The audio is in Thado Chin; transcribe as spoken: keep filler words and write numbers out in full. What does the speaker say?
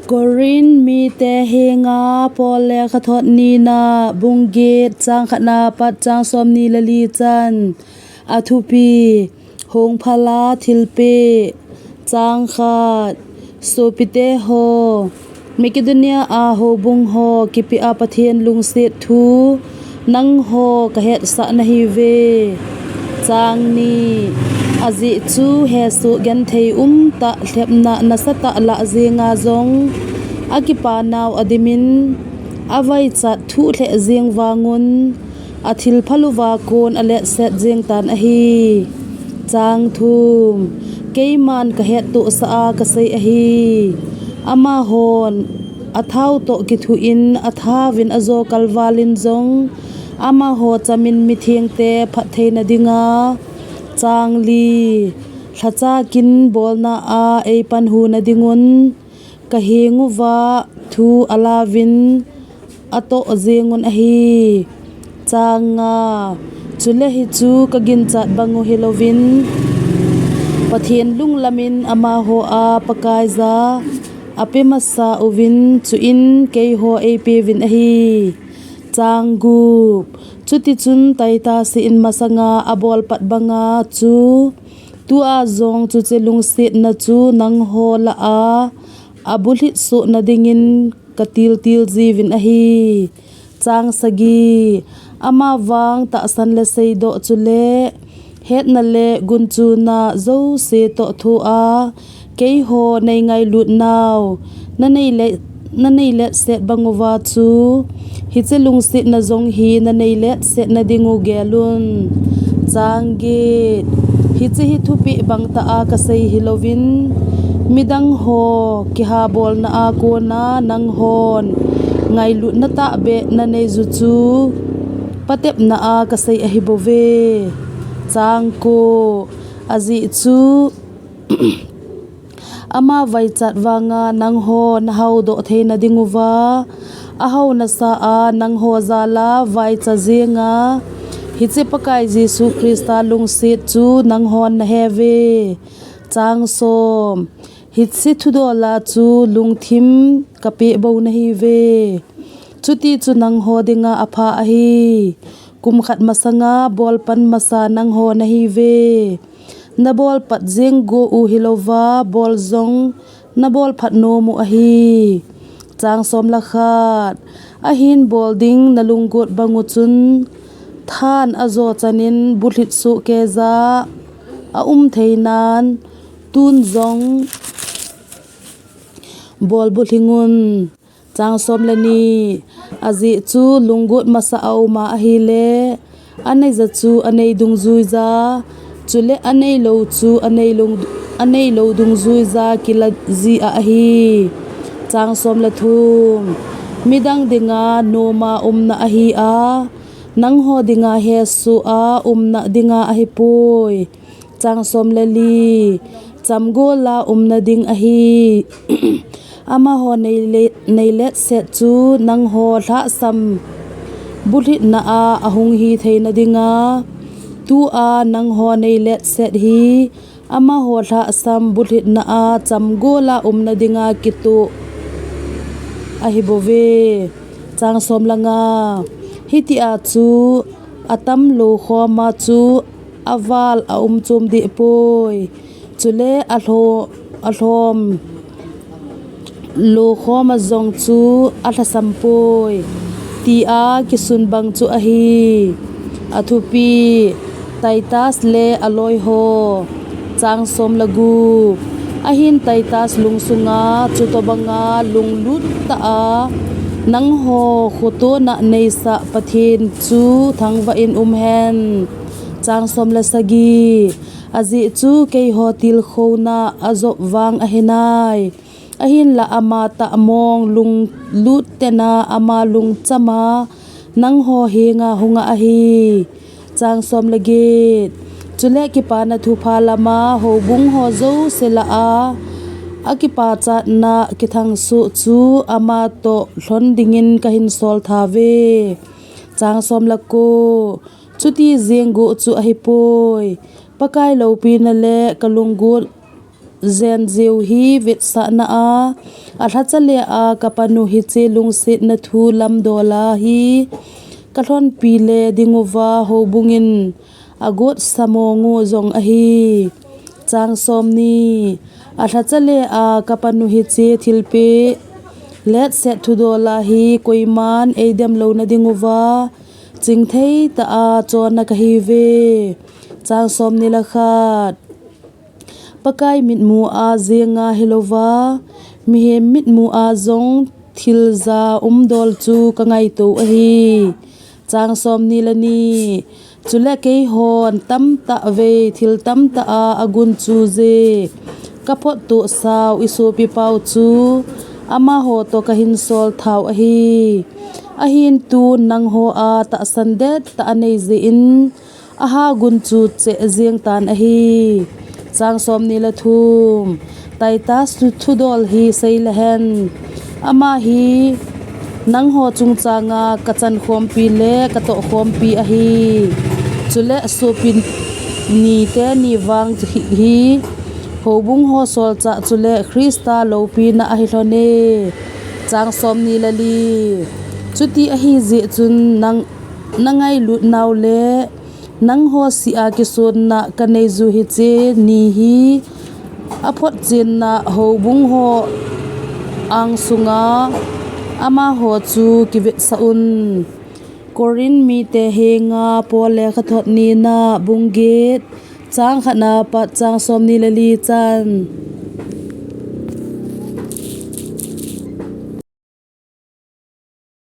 Korin mite henga Paul lekhathot nina, bung get, chang khatna pat chang somni le li chan. A thupi: Hongphal a thilpeh. Chang khat. Sopite ho, Makedonia a houbung ho kipia Pathen lungset thu nangho kahetsah nahiuve. Chang ni. Ajeh chu hesoh genthei umtah, lhepna nasatah lah jenga jong akipa nau adimin, avaichat thuh lheh jeng vangun, athilphal uva kon aletset jeng tan ahi. Chang thum. Keiman kahettohsah a kasei ahi. Amahon athau toh kithuh in athauvin ajo kalvalin jong, amaho chamin mithengte phattheina dinga. Chang li. Lhacha kin bolna a eipanhu nadingun, kahenguva thu alauvin atoh jengun ahi. Chang nga. Chule hichu kaginchat bangu hilouvin, Pathen lunglamin amaho a Pakaiya ape masa uvin, chuin keiho eipeuvin ahi. Chang gup. Chutichun Titus in masanga abolpat banga chu, tua jong chuche lungsetna chu nangho lah a abulhit sohna dingin katiltil jiuvin ahi. Chang sagi. Amavang tahsan le seidoh chule hetna le gunchuna jouse toh thoa keiho neingailut nau nanei le, nanei letset banguva chu, hiche lungsetna jong hi nanei letset nadingu gelun. Chang get. Hiche hi thupeh bangtah a kasei hilouvin, midang ho kihabolna a kona nanghon ngailutna tahbeh naneiyu chu patepna a kasei ahibouve. Chang ko. Ajeh chu ama vaichat vanga nangho nahoudoh theina dinguva, ahounasa a nangho jala vaicha jenga, hiche Pakai Jesu Christa lungset chu nanghon naheuve. Chang som. Hiche thudola chu lungthim kapeh bou nahiuve. Chuti chu nangho dinga apha ahi. Kum khat masanga bolpan masa nangho nahiuve. Nabolpat jeng go u hilouva, bol jong nabolphat nomu ahi. Chang som le khat. Ahin bol ding nalunggot bangu chun, than ajo chanin bulhit soh keija aum theinan, tun jong bol bulhingun. Chang som le ni. Ajeh chu lunggot masa auma ahile, aneija chu anei dungjuija, chule aneilou chu anei lung, aneilou dungjuija kila jia ahi. Chang som le thum. Midang dinga noma umna ahi a, nangho dinga hesoh a umna dinga ahipoi. Chang som le li. Chamgola umna ding ahi. Amaho neile, neiletset chu nangho lhahsam bulhitna a ahung hitheina dinga, tua nangho neiletset hi amaho lhahsam bulhitna a chamgola umna dinga kitoh ahibouve. Chang som le nga. Hitia chu atam lou khoma chu aval aum chom dehpoi. Chule alho, alhom lou khoma jong chu alhasam poi, tia kisun bang chu ahi. Athupi: Titus le aloiho. Chang som le gup. Ahin Titus lungsunga chutobanga lunglut tah a nangho khotona neisah Pathen chu thangvah in umhen. Chang som le sagi. Ajeh chu keiho tilkhouna ajop vang ahinai. Ahinla amatah mong lunglut tena ama lungchama nangho henga hunga ahi. Chang som le get. Chule Kipana Thupha lama houbung ho jouse lah a akipachatna kithangsoh chu amatoh lhon dingin kahinsol thauve. Chang som le ko. Chuti jeng go chu ahipoi. Pakai loupina le kalunggot jen jeu hi vetsahna a, alhacha le a kapan u hiche lungsetna thu lamdol a hi kalhonpi le ding uva houbung in agot samong u jong ahi. Chang somni. Alhacha le a kapan u hiche thilpeh letset thudol a hi koiman eidem louna ding uva chingthei tah a chonna kahiuve. Chang somni le khat. Pakai mitmu a jenga hilouva, mihem mitmu a jong thil ja umdol chu kangaito ahi. Chang somni le ni. Chule keihon tamtah vei thil tamtah a agunchu je kaphottohsau isopipau chu amaho toh kahin sol thau ahi. Ahin tun nangho a tahsan dettah anei jeh in aha gunchu cheh jeng tan ahi. Chang somni le thum. Titus thu, thudol hi seile hen. Ama hi nangho chungchanga kachankhompi le katohkhompi ahi. Chule sopi nite ni vang hi, hi houbung ho solchah chule Christa loupina ahi lhone. Chang somni le li. Chuti ahi jeh chun nang, nangailut nau le nangho si a kisonna kanei ju hiche ni hi aphotchenna houbung ho angsunga amaho chu kivetsah un. Corinth mite henga Paul lekhathot nina bung get chang khatna pat chang somni le li chan.